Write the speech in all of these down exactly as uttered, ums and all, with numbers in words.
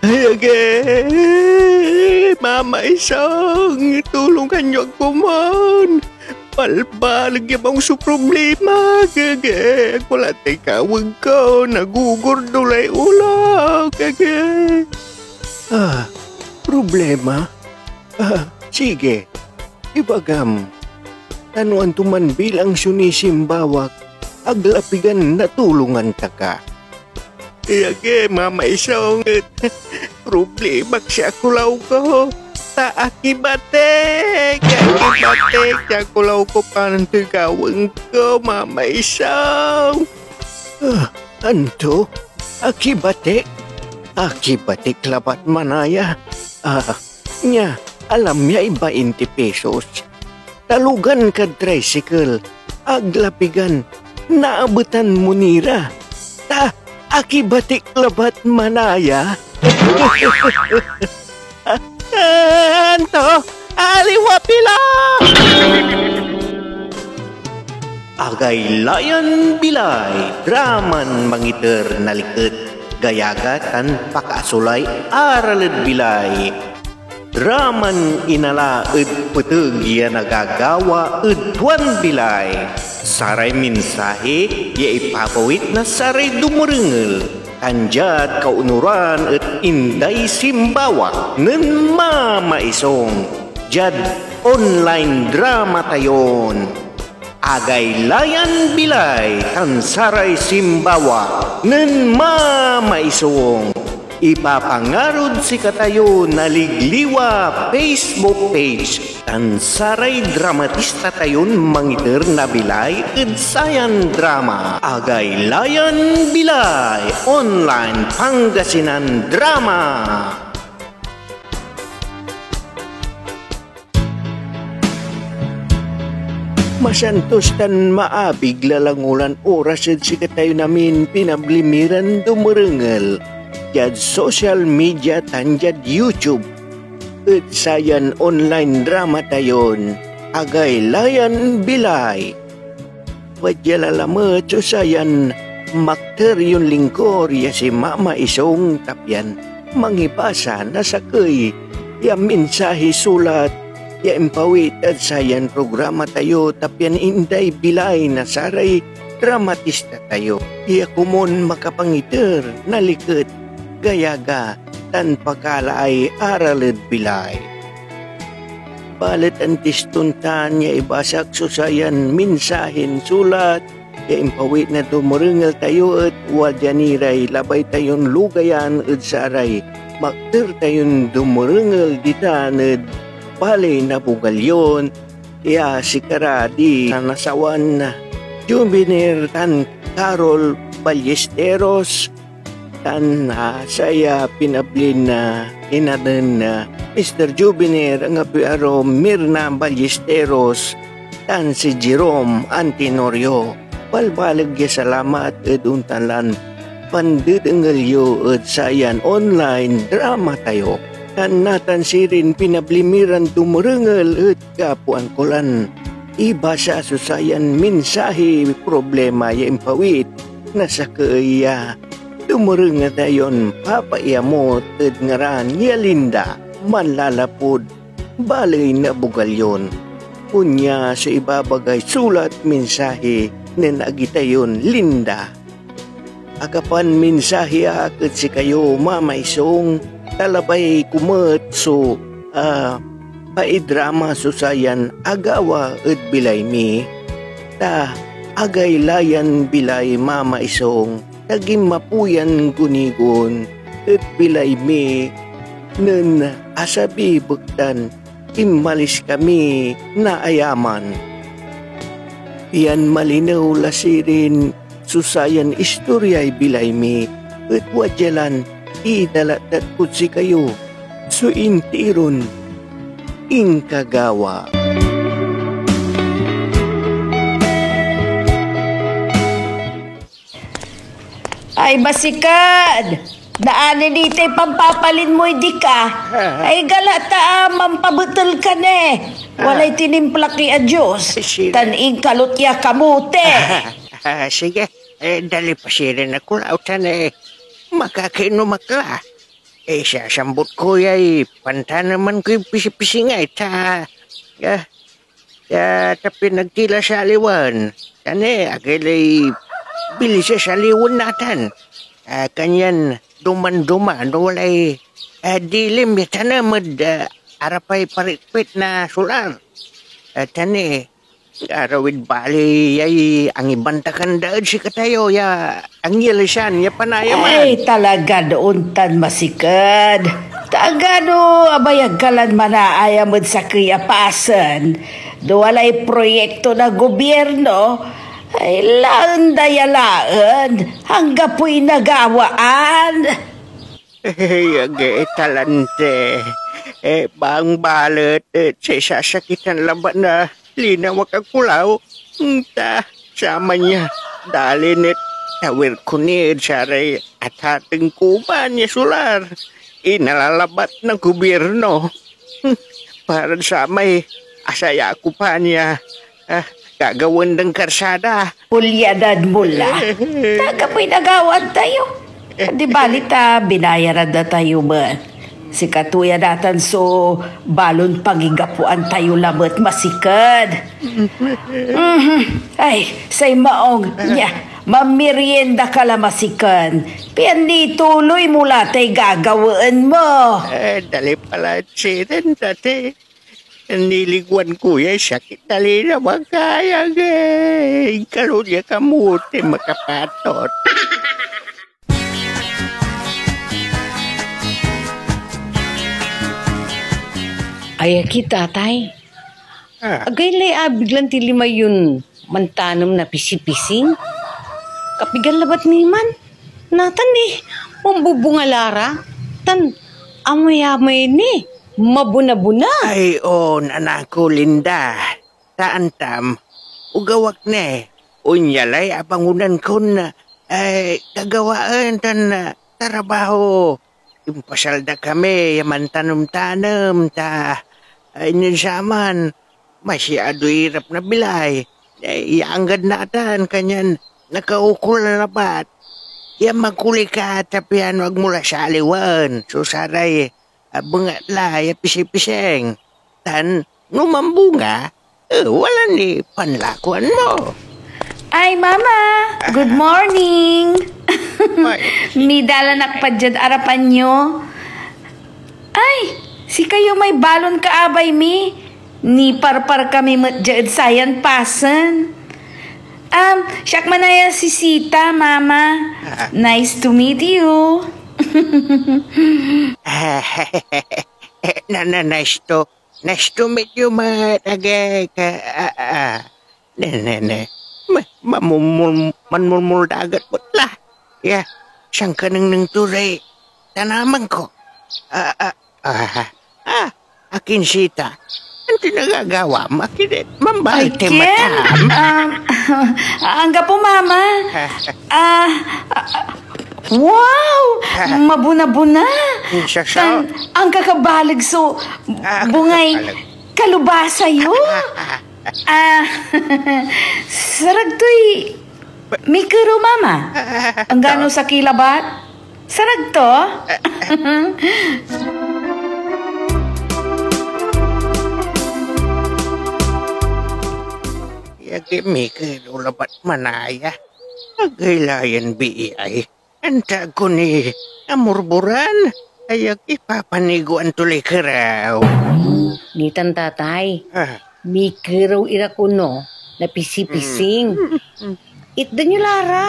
Ay, agi! Mama Isong, tulungan yo ak komon! Balbaleg ya maong so problema, agi! Agko la tay kaweg ko, nagugurdo lay ulo, agi! Ah, problema? Ah, sige. Ibagam, ta no antoman bilang so nisimbawak, ag la pigan natulongan ta ka. Iyagi, Mama Isong, et problemak si akulaw ko. Ta akibatik, akibatik si akulaw ko, panon toy gawaen ko, Mama Isong? Ah, anto? Akibatik? Akibatik labat manaya? Ah, nia, alam yay bainti pesos. Talugan kad tricycle, ag la pigan, naabetan mo ni ra. Ta akibatik labat manaya. Anto? Aliwa pila! Agaylayan Bilay, draman mangiter na liket, gayaga tan pakaasolay aral ed bilay. Draman inala ed peteg ya nagagawa ed tuan bilay. Saray mensahe ya ipapawit na saray dumerengel, tan diad kaunoran et inday simbawa nen Mama Isong diad online drama tayon Agaylayan Bilay tan saray simbawa nen Mama Isong. Ipapangarod sikatayo na Ligliwa Facebook page tan saray dramatista tayon mangiter na bilay ed sayan drama. Agaylayan Bilay, Online Pangasinan Drama. Masantos tan maabig lalangulan oras ed sikatayon amin pinabli mi ran dumerengel diad social media tan diad YouTube ed sayan online drama tayon Agaylayan Bilay. Wadia la lamet so sayan makter yon lingkor ya si Mama Isong, ta pian mangibasa na sakey ya mensahe sulat ya impawit ed sayan programa tayo, ta pian inday bilay na saray dramatista tayo ya komon makapangiter na liket, gayaga, tan pakalaay aral ed bilay. Balet antis ton tan ya ibasak so sayan mensahen sulat ya impawit na dumerengel tayo et wadia ni ray labay tayon lugayan ed saray makter tayon dumerengel ditan ed baley na Bugallon ya sikara di nanasawan Juvenir tan Carol Ballesteros, tan, ah, say, ah, pinablin, ah, ina nen, ah, Mister Juvenir, anggapoy arum, Mirna Ballesteros, tan si Jerome Antenorio. Balbaleg ya salamat ed ontan lan pandedengel yo ed sayan online drama tayo. Tan natan sirin pinabli mi ran dumerengel ed gapoan ko lan ibasa so sayan mensahe problema ya impawit na sakey ya dumerengel tayon papaiamot ed ngaran ya Linda, manlalapud baley na Bugallon. Onia so ibabagay sulat mensahe nen agi tayon Linda. Akapan mensahe ak ed sikayo, Mama Isong, ta labay ko met so, ah, paidrama so sayan agawa ed bilay mi, ta agaylayan bilay, Mama Isong, ta ginmapo yan gunigon ed bilay mi nen asabi bektan inmalis kami na ayaman. Pian malinew la sirin so sayan istoryay bilay mi, et wadya lan idalatdat kod sikayo so intiron inkagawa. Ay, basikad! Daanen itay pampapalin moy dika. Ah. Ay, gala ta, ah, mampabetel ka ni. Ah. Walay tinimplak ya juice, tan inkalot ya kamote. Ah, sige. Eh, dali pa sirin ako, autan, eh, makakainom ak la. Eh, sasambut ko yay pantaneman koy pisipisingay ta, ah, ah, ta pinagtila sa aliwan. Tan, eh, agay lay bilis ya saliwen natan. Ah, kanyan dumanduma no walay, ah, dilim ya tanem ed, ah, arapay parikpit na solar. Ah, tan, eh, arawid bali yay angibantakan da ed sikatayo ya angialisan ya panayaman. Ay, talagad ontan masiked. Tagano abayag ka lan manaayam ed sakey a pasen. No walay proyekto na gobierno, ay laen da ya laen. Anggapoy nagawaan. Ey, agi, talante. Eh, bang balet, eh, say sasakitan labat na linawa ak kulaw. Hmm, ta, saman ya, dalin et tawir ko ni ed saray atateng ko man ya solar. Inala labat na gobierno. Hmm, para samay asaya ko pa nia, ah, gagawaen dan karsada. Pulyadad mo la. Tagapoy nagawaan tayo. Di bali ta binayaran da tayo met. Sikato ya natan so balon pangigapoan tayo lamet, masiked. Mhm. Ay, say maong, nia, mamirienda ka la, masiken, pian nituloy mo la tay gagawaen mo. Eh, dali pala, accident, ate. Niliguan ko yay sakit na linawa, kayang, eh, inkalon ya kamote makapatot. Ay, aki, tatay. Ah. Agay lay abig lan ti lima yon mantanem na pisipising. Kapigan labat ni man? Natan, eh, mambubunga la ra, tan amayamay ni, mabunabuna. Ay, on, anak ko, Linda. Ta antam, ogaw ak ni. Onya lay abangonan kon, eh, gagawaen tan, ah, tarabaho. Impasal da kami ya mantanem-tanem ta, ay, nen saman, masiadoy irap na bilay, eh, ya anggad natan, kanyan nakaukol na labat. Ya makuli ka ta piano agmo la saliwen so saray, ah, bengatla ya pisipising. Tan no mambunga, eh, wala ni panlakoan mo. Ay, Mama! Good morning! Ay. Midalan ak pa diad arapan yo. Ay, sikayo may balon kaabay mi. Niparpar kami met dia ed sayan pasen. Um, siak manaya si Sita, Mama. Ah. Nice to meet you. Na, na, nice to Nice to meet you, met, agay ka, ah, ah. Ne, ne, ne. Ma-, mamumul-, manmulmul dagat met la. Ya, sankanengneng to ray tanaman ko. Ah, ah, ah, ah, akin Sita. Antoy nagagawa mo? Akin, eh, mambal Ay, tay Ken, matam. Um, anggapo, Mama. Ah, ah, ah, Wow! Mabuna-buna! Siya, siya. Tan angkakabaleg so Ah, bungay kakabaleg. Kalubasa yo. Ah, sarag toy mikero, Mama. Anggano sakey labat? Sarag to? Yagi mikero labat manaya. Agay la yan bii ay. Anta ko ni amurburan, ay ag ipapanigoan to lay keraw. Nitan, tatay, Ah. Mikerew ira kono na pisipising. Mm. Itdan yo la ra.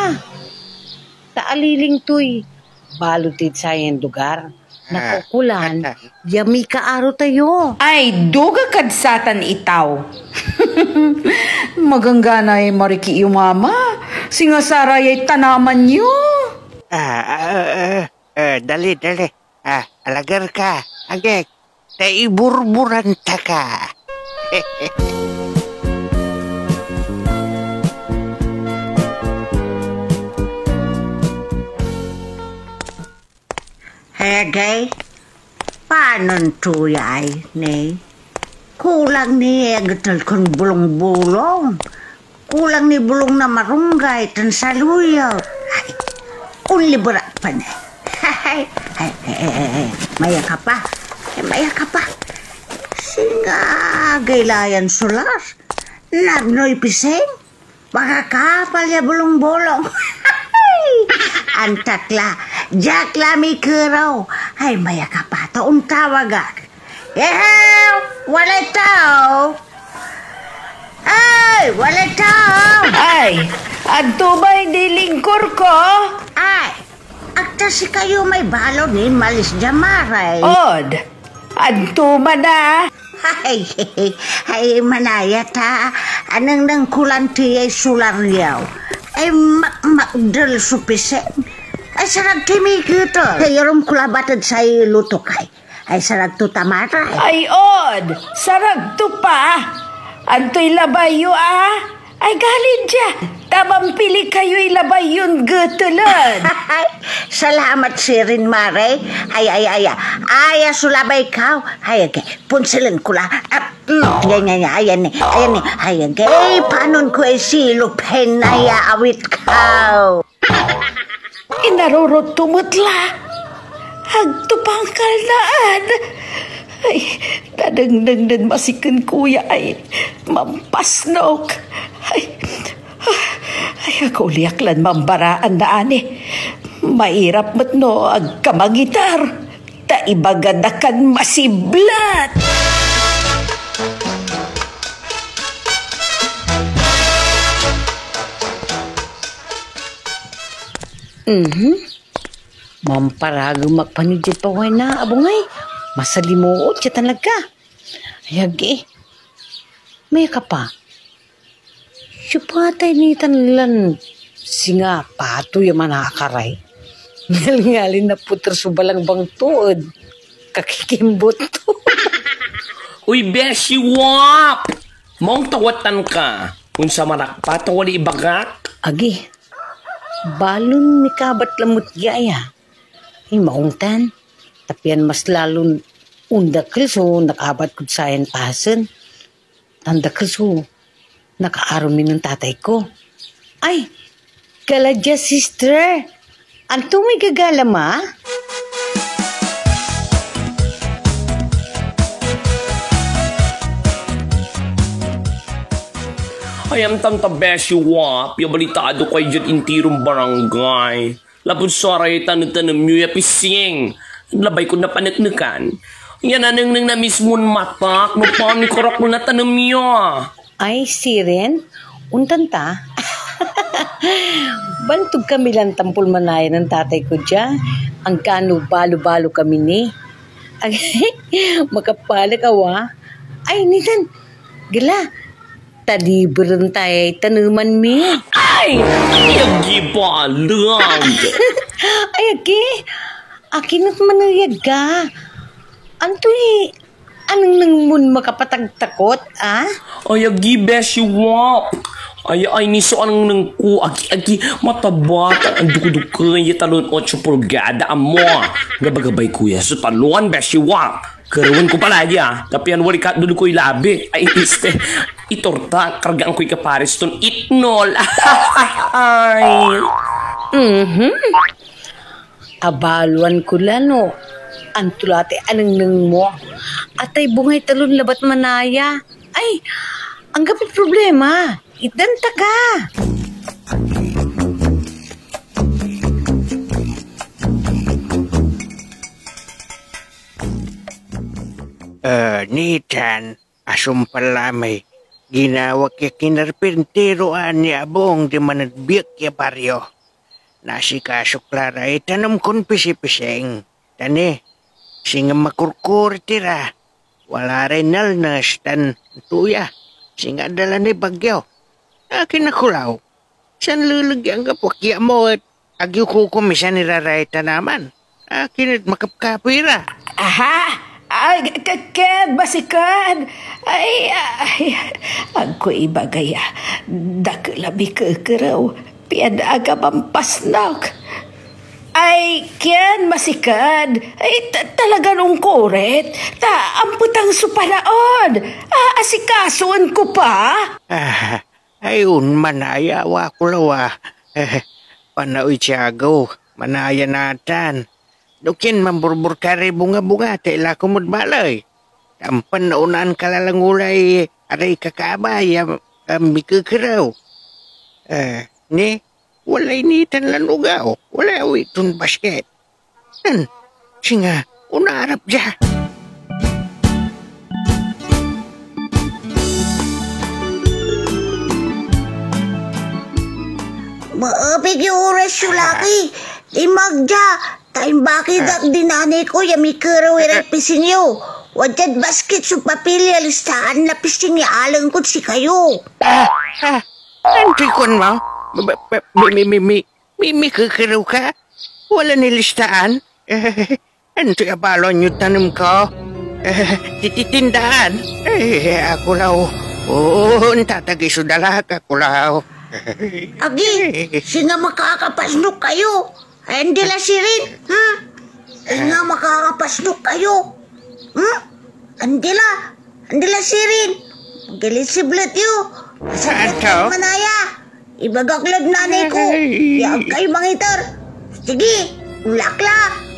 Ta aliling toy balotid sayan lugar. Ah. Nakaukolan, Ah. ya mikaaro tayo. Ay, duga kad satan itaw. Magangganay mariki yo, Mama, singa sarayay tanaman yo. Ah, ah, ah, ah, dali, dali. Ah, alagar ka, agek, ta iburburan ta ka. Hegay, panon tuyay, ne? Kulang ni agetel kon bulong-bulong. Kulang ni bulong na marunggay tan saluyot. Ay, onliber ak pa ni. Ay, ay, ay, ay, ay, ay. Maya ka pa. Ay, maya ka pa. Singa agay la yan solar. Nagnoy piseng. Makakapal ya bolong-bolong. Antak la. Diak la mikeraw. Ay, maya ka pa. Ta ontawag ak. Ehew! Walay tao! Ay! Walay tao! Ay! Anto may dilingkor ko? Ay! Agta sikayo may balon inmalis dia, Mare. Od! Anto man a? Ay, ay, manaya ta. Anengneng ko lan tiyay solar yaw. Ay, makmakdel so piseng. Ay, sarag ti mikiter. Ay, arum ko labat ed say luto kay. Ay, sarag to ta, Mare. Ay, od, sarag to pa. Antoy labay yo, a? Ay, galid dia. Ta mampili kayoy labay yon getelen. Salamat sirin, Mare. Ay, ay, ay, ay. Aya so labay kaw. Ay, agi. Ponsilen ko la. Ah, mm, yan, yan, yan. Ayan ni. Ayan ni. Ay, agi. Panon ko ay silop hen aya awit kaw. Inarorot to met la. Agto pangkalnaan. Ay, nanengneng nen masiken ko ya ay mampasnok. Ay, ay, aguli ak lan mambaraan na ani. Mairap met no ag ka mangiter, ta ibaga da kan masiblet. Mhm. Mamparagem ak pa ni diad paway na abung ay. Masalimuot ya talaga. Ay, agi. May ka pa. Siopa tay nitan lan singa pato ya manakaray? Ngalngalin naputer so balangbang to ed kakikimbot to. Uy, Beshi Wap! Maong tawatan ka. Onsaman ak pa ta wala ibagak? Agi, balon mikabat lamet ya aya. Ay, maong tan, ta pian mas lalon ondakel so nakabat kod sayan pasen, tan dakel so nakaarum mi nen tatay ko. Ay, gala dia, sister. Anto may gagalam a? Ay, amtam ta, Beshi Wap, ya balitado kay diad intiron barangay. Lapud saray tanetanem yo ya pising, labay kon napaneknekan. Ya nanengneng na mismon matak no panikorakol na tanem yo. Ay, sirin? Ontan ta? Bantog kami lan tampol manaya nen tatay ko dia. Angkano balo-balo kami ni. Ay, makapalek awa. Ay, nitan, gala, taliberen tayay taneman mi. Ay! Agi baleg! Ay, agi! Akin et maneyag ka? Antoy anengneng mon makapatagtakot, a? Ay, agi, Beshi Wap. Ay, ay, ni so anengneng ko. Agi, agi, mataba, ta andukudukey ya talon ocho pulgada, amo. Gabagabay ko ya so talon, Beshi Wap. Kerewen ko pa lagi, a. Ta pian wala ikatdol koy labi. Ay, iste. Itorta, kargaan koy kapares ton itnol. Ay. Mhm. Abaloan ko la no anto la tay anengneng mo. Atay bungay talon labat manaya. Ay, anggapoy problema. Itdan ta ka. Eh, nitan, asumpal la may ginawak ya kinarpintiroan ya abung diman ed biek ya bario. Nasikasok la ray tanem kon pisipising. Ta ni, singa makurkurit ira, wala ray nalnes tan tuya, singa dala niy bagyo. Akin akulaw, sanleleg ya anggapo ak ya mo et ag yo kokomisan ira ray tanaman. Akin et makapkapoy ira. Aha! Ay, k-, k-, ked, basiked! Ay, ay, agko ibaga ya. Dakel a mikekerew, pian aga mampasnok. Ay, kien, masiked! Ay, ta-, talagan onkorit, ta ampetang so panaon. Aasikasoen ko pa. Ah, ay, on manaya, wa ko lawa. Eh, panaoy tiagew, manaya natan. No kien mamborbor ka ray bunga-bunga, ta ilako mod baley. Ampan naonaan ka la langulay aray kakaabay ya, ah, mikekerew. Ah, ni, walay nitan lan ogaw, walay awit ton basket. Nen, singa, onarap dia. Maabig ya oras yo, laki. Imag dia, ta imbaki dak di nanay ko ya mikerew iray pising yo. Wadyad basket so papel ya listaan na pising ya aleng kod sikayo. Ah, ah, antoy kuan mo? Ba, ba, ba, mi, mi, mi, mi, mi, mikekerew ka? Wala ni listaan? Antoy abalon yod tanem ko? Tititindaan? Eh, akulaw. Oo, ontatagey so dalak, akulaw. Agi, singa makakapasnok kayo. Ay, andi la sirin, ha? Singa makakapasnok kayo. Hmm? Andi la, andi la sirin. Gilisiblet yo. Asablet Anto? Manaya. Ibagak lad nanay ko, Ay. Ya ag kayo mangiter. Sige, ulak la.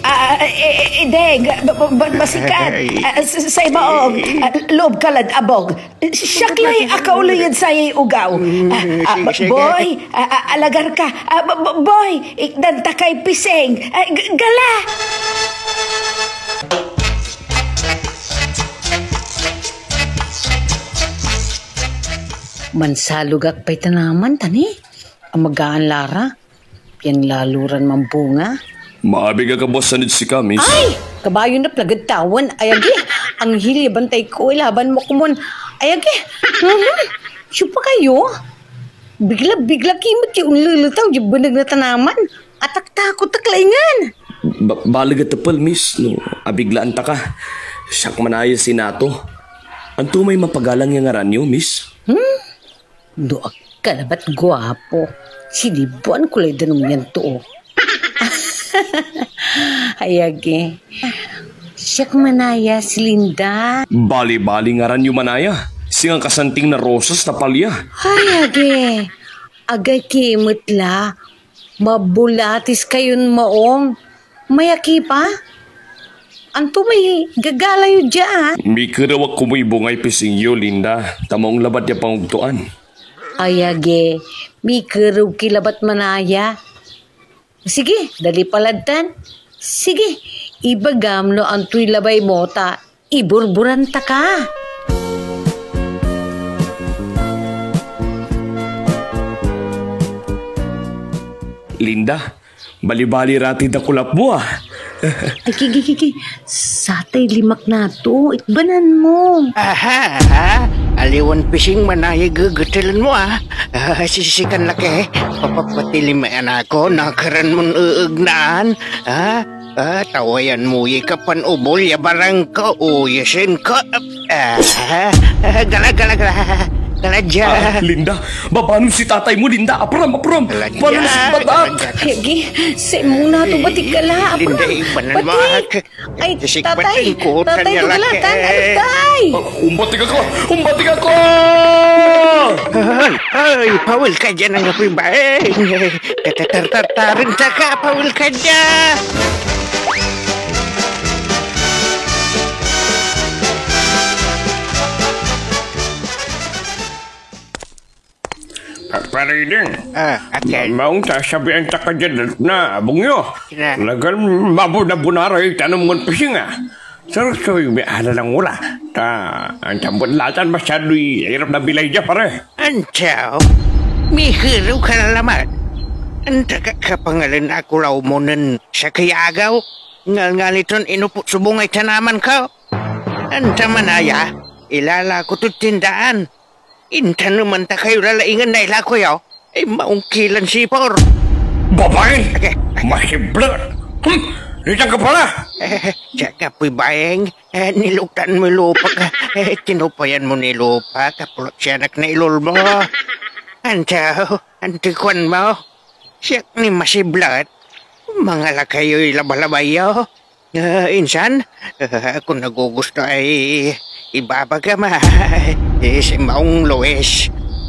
Ah, eh, eh, eh, Deng, ba, ba, ba, basikat. Ay. Ah, s-, say maong, ah, loob ka lad abog. Siak lay akauley ed sayay ogaw. Ah, ah, sige, sige. Boy, ah, ah, alagar ka. Ah, b-, b-, boy, ikdan ta kay pising. Ah, g-, gala! Mansalog ak pay tanaman, ta ni, amagaan la ra, pian lalo ran mambunga. Maabig a kabuasan ed sika, miss. Ay! Kabayo na plaged tawen, ay agi, anghil ya bantay ko, ilaban mo komun, ay agi, mhm, siopa kayo? Bigla-bigla ki met ya onleletaw diad beneg na tanaman. Ataktakot ak la ingen. Ba-, baleg a tepel, miss, no abiglaan ta ka. Siak manaya si Nato. Anto may mapagalang ya ngaran yo, miss? Hmm? No ag ka labat guapo, sinibuan ko lay danum yan too. Ay, agi. Siak manaya si Linda. Bali-bali ngaran yo manaya. Singa kasanting na rosas na palya. Ay, agi. Agay ki met la. Mabolatis kayon maong. Mayaki pa? Anto may gagala yo dia, ah? Mikerew ak komoy bungay pising yo, Linda, ta maong labat ya pangogtoan. Ay, agi, mikerew ki labat manaya. Sige, dali pa lad tan. Sige, ibagam no antoy labay mo ta iburburan ta ka. Linda, balibali ra tay dakulap mo, ah. Ay, ki, ki, ki, ki. Satay limak nato, ikbanan mo. Aha, aha. Aliwan pising manaya gegetelen mo, ah. Ah, sisikan laki. Papapatilimaan ako, nakaran mon eegnaan. Ah, ah, tawayan mo yay kapan obol ya barang ko, o yasin ko. Ah, ah, gala, gala, gala. Gala dia. Ah, Linda, babanom si tatay mo, Linda. Apram, apram. Gala dia, babanom si tatay. Gala dia. Agi, say muna to, batik ka la, apram. Linda, ibanan mo ak. Batik. Ay, tatay, tatay, dugalatan, alagtay! Ah, umbatik ako! Umbatik ako! Ay, ay, pawil ka diyan, anggapoy baing! Tatartartaren ta ka, pawil ka diyan! Pa-, Pare Ding. Ah, akin. Ma-, maong ta, sabian ta ka diad na abung yo. Sira. Lagan mabunabuna ray tanem mon pising, ah. Sarag toy miala lang wala. Ta, antam met latan masyadoy irap na bilay dia, pare. Antaw, mikerew ka la lamet. Anta ka kapangalen akulaw mo nen sakey ya agew? Ngalngali ton inopot so bungay tanaman ko. Anta manaya, ilalako tod tindaan. Intaneman ta kayo lalaingen na ilako yo. Ay, maong ki lan sipor. Babae! Agi, agi. Masiblet! Hmm, nitang ka pala! Eh, diak kapoy baing. Eh, niluktan moy lupa ka. Eh, tinupayan mo ni lupa, kapulot siya anak na ilol mo. Antaw, antoy kuan mo? Siak ni masiblet. Mangala kayoy labalabay yo. Ah, insan, ah, kung nagugusto ay ibabaga ma, eh, si Maong Luis.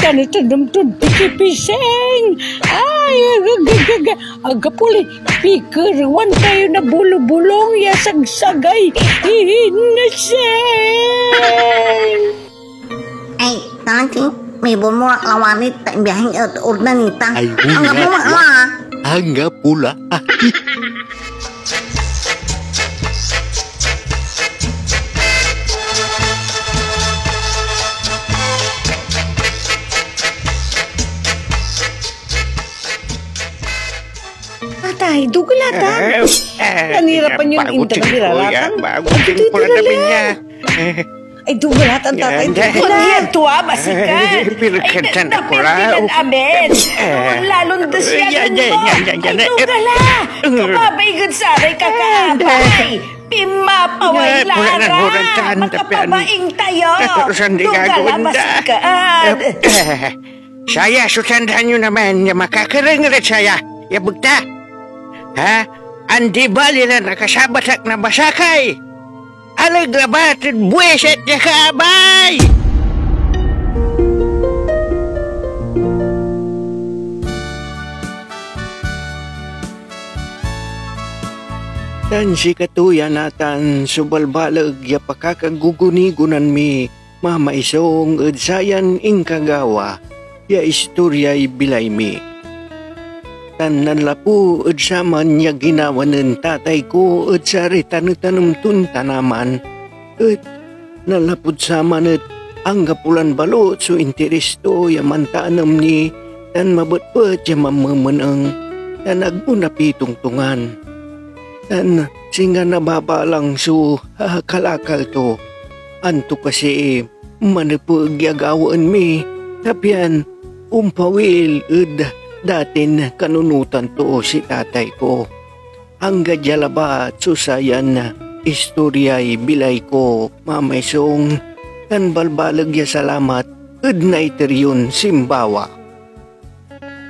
tan itedem tod pikipising. Ay, agagagaga, agapuli, pikerewan tayo na bulubulong ya sagsagay ihinasing. Ay, Tati, may bulmulak lawani ta imbiahin ed urdanita. Ay, Anggapo wala. Met la. Anggapo la. Atay, duga la ta. Eh, eh, Nanirapan yon bago inter na tingko ya, biraratan. Bago tingko na namin ya. Eh. Ay, duga la tan, tatay, duga la. Yan, yan. Tua, basikan. Eh, pinagkantan ako la. Napindilan amin. Eh. Lalon desyadan mo. Yan, yan, yan, yan. Ay, duga la. Eh. Kumabay gud saray kakaabay. Pimapaway la ra. Makapabaing tayo. Duga la, basikan. Eh, eh. Saya so tandaan yo naman ya makakereng ed saya ya bekta. Ha? Andi bali lan akasabat ak na basakay. aleg labat ed buisit ya kaabay! Tan sikato ya natan so balbaleg ya pakakagogonigonan mi, mamaisong ed sayan inkagawa ya istoryay bilay mi. Tan nanlapu ed saman ya ginawa nen tatay ko ed saray tanetanem ton tanaman, et nanlapud saman et anggapo lan balot so interes to ya mantanem ni tan mabetbet ya mammemeneng, tan agmo napitongtongan. Tan singa nababalang so kalakal to, anto kasi manepeg ya gawaen mi, ta pian ompawil ed datin kanunotan to si tatay ko. Anggad ya labat so sayan istoryay bilay ko, mamaisong, tan balbaleg ya salamat ed naiter yon simbawa.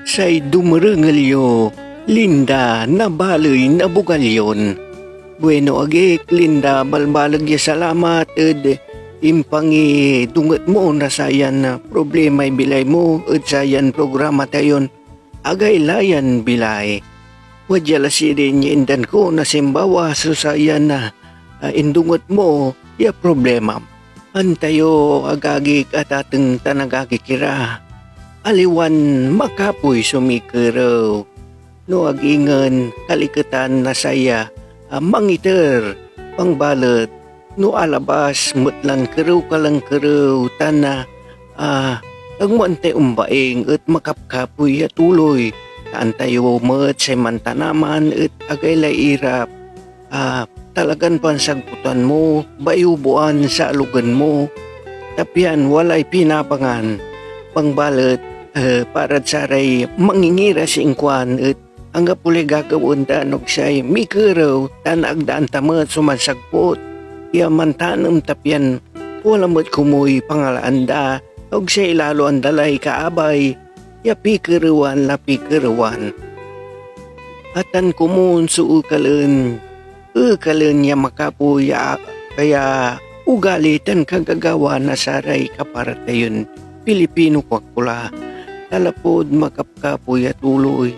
Say dumerengel yo, Linda, na baley na Bugallon. Bueno, agik, Linda, balbaleg ya salamat ed impangidonget mo na sayan problemay bilay mo ed sayan programa tayon Agaylayan Bilay. Wadya la sirin ya indan ko na simbawa so sayan, ah, indonget mo ya problemam. Antayo, agagik, atateng tan agagik ira, aliwan makapoy so mikerew, no ag ingen kaliketan na saya a mangiter, pangbalet no alabas met lan kerew ka lan kerew tan, ah, ah, ag mo antay ombaing et makapkapoy ya tuloy, ta antayo met say mantanaman et agaylay irap. Ah, talagan pansagputan mo, bayuboan sa alogen mo, ta pian walay pinabangan. Pangbalet, eh, parad saray mangingiras inkuan et anggapo lay gagawaen da no ag say mikerew tan ag da anta met so mansagput ya mantanem, ta pian wala met komuy pangalaan da, no ag say ilaloan da lay kaabay ya pikerewan la pikerewan. Atan komun so ekalen, ekalen ya makapoy ya, ya ugali tan kagagawa na saray kaparatayon Pilipino, kuan ko la, ta lapud makapkapoy a tuloy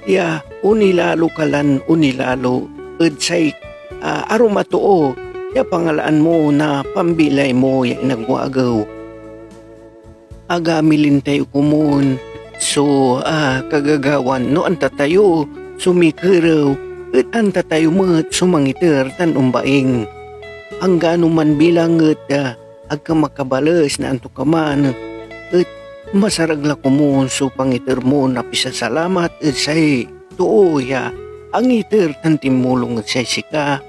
ya onilalo ka lan onilalo ed say, ah, arum a too ya pangalaan mo na pambilay mo ya inagwagew. Agamilen tayo komun so, ah, kagagawan no anta tayo so mikerew, et anta tayo met so mangiter tan ombaing. Anggano man bilang et, ah, ag ka makabales na antokaman, et masarag la komun so pangiter mo na pisasalamat ed say too ya angiter tan tinmulong ed say sika,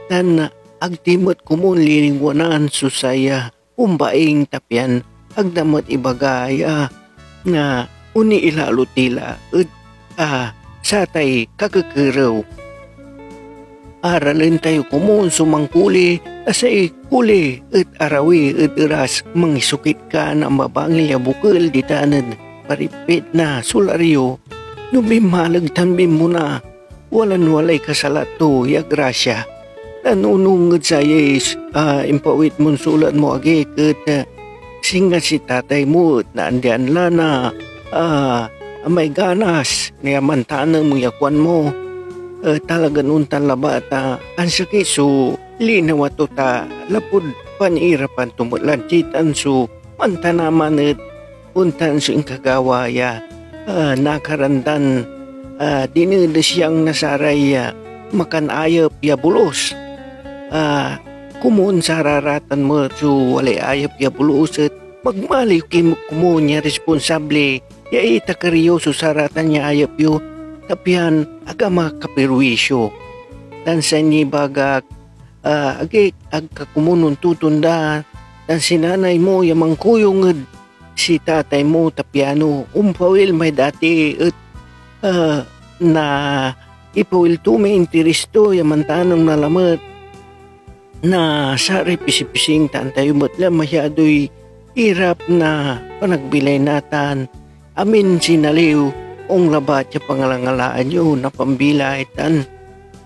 tan ag ti met komun lilingwanan so say, ah, ombaing, ta pian ag da met ibaga ya na oniilalo ti la ed, ah, satay kakekerew. Aralen tayo komun so mankuli, ta say kuli et arawi ed eras mangisokit ka na mabangil ya bokel ditan ed paripit na solar yo. No binmaleg tan binmona, walan-walay kasalat to ya grasya. Nanunong ed sayay, ah, impawit mon sulat mo, agik, et, ah, singa si tatay mo et naandian la na, ah, amay ganas ya mantanem ya kuan mo, eh, talagan ontan labat a ansakit so linawa to, ta lapud panirapan to met lan sitan so mantanaman et ontan so inkagawa ya, ah, nakaran dan, ah, dinedesyang na saray, ah, makanayep ya bolus. Ah, komun sararatan met so walay ayep ya bolus et magmaliw ki komun ya responsable ya itaker yo so saratan ya ayep yo, ta pian ag a makapirwisyo. Tan say nibagak, ah, agi, ag ka komun ontotonda, tan si nanay mo ya mankuyong ed si tatay mo, ta piano ompawil may dati et, ah, na ipawil to may interes to ya mantanem na lamet na saray pisipising, ta antayo met la masyadoy irap na panagbilay natan. Amin sinaliw, onlabat ya pangalangalaan yo na pambilay, tan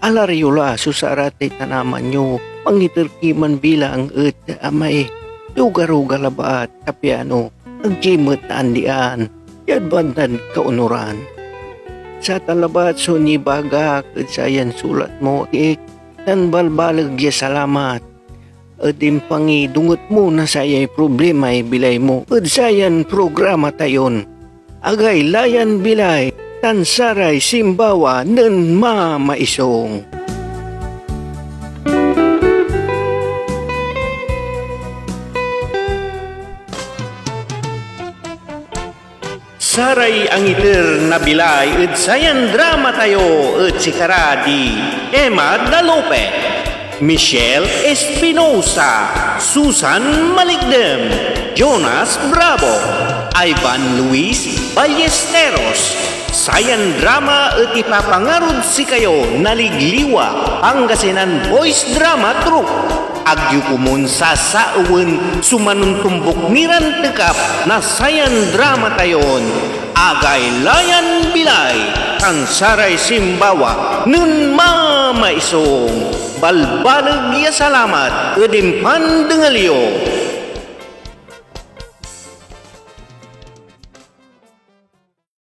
Alar yo la so saratay tanaman yo, mangiter ki man bilang ed amay ruga-ruga labat, ta piano ag ki met naandian diad bandan kaunoran. Satan labat so nibagak ed sayan sulat mo, Tik, tan balbaleg ya salamat ed impangidonget mo na sayay problemay bilay mo ed sayan programa tayon Agaylayan Bilay tan saray Simbawa nen Mamaisong. Saray angiter na bilay ed sayan drama tayo et sikara di Emma Dalope, Michelle Espinosa, Susan Malikdem, Jonas Bravo, Ivan Luis Ballesteros. Sayan drama et ipapangarod sikayo na Ligliwa, Pangasinan Voice Drama Troupe. Agyo komun sasaewen so manontombok niran tekap na sayan drama tayon Agaylayan Bilay tan saray Simbawa nen Mamaisong. Balbaleg ya salamat ed impandengel yo.